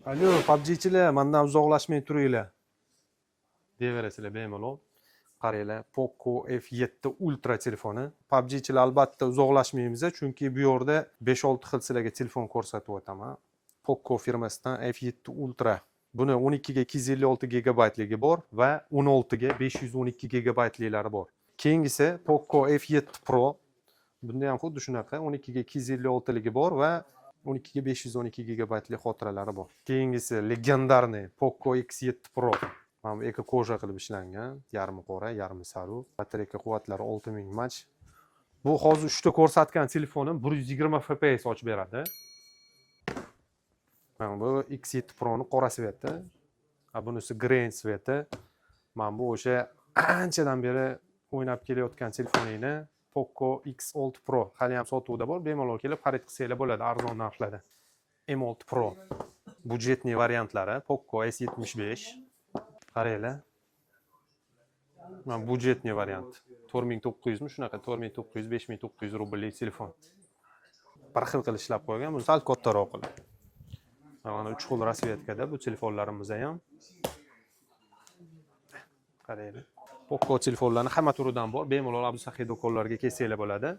Alo, PUBGchilar, mandan uzoqlashmay turinglar, deyaverasizlar bemalol. Qaranglar, Poco F7 Ultra telefoni. PUBGchilar, albatta uzoqlashmaymiz, chunki bu yerda 5-6 xil sizlarga telefon ko'rsatib o'taman. Poco firmasidan F7 Ultra. Buni 12 ga 256 gigabaytligi bor va 16 ga 512 gigabaytliklari bor. Keyingisi Poco F7 Pro. Bunda ham xuddi shunaqa 12 ga 256 ligi bor va 12 ga 512 gigabaytli xotiralari bor. Keyingisi легендарный Poco X7 Pro. Mana bu эко кожа qilib ishlangan, yarmi qora, yarmi sariq. Batareyka quvvatlari 6000 mAh. Bu hozir uchta ko'rsatgan telefonim 120 FPS ochib beradi. Mana bu X7 Proni qora цвет i, a bunisi green цвет i. Mana bu o'sha anchadan beri o'ynab kelayotgan telefoningni Poco X6 Pro hali ham sotuvda bor. Bemalol kelib xarid qilsanglar bo'ladi arzon narxlarda. M6 Pro бюджетный variantlari Poco S75. Qaranglar. Mana бюджетный variant. 4900 mi, shunaqa 4900, 5900 rubllik telefon. Bir xil qilib ishlab qo'ygan, buni sal kattaroq qilib. Mana uch xil расцветка da bu telefonlarimiz ham. Qaranglar. Poco telefonlarni hamma turidan bor. Bemalol Abu Saxiy do'konlariga kelsanglar bo'ladi.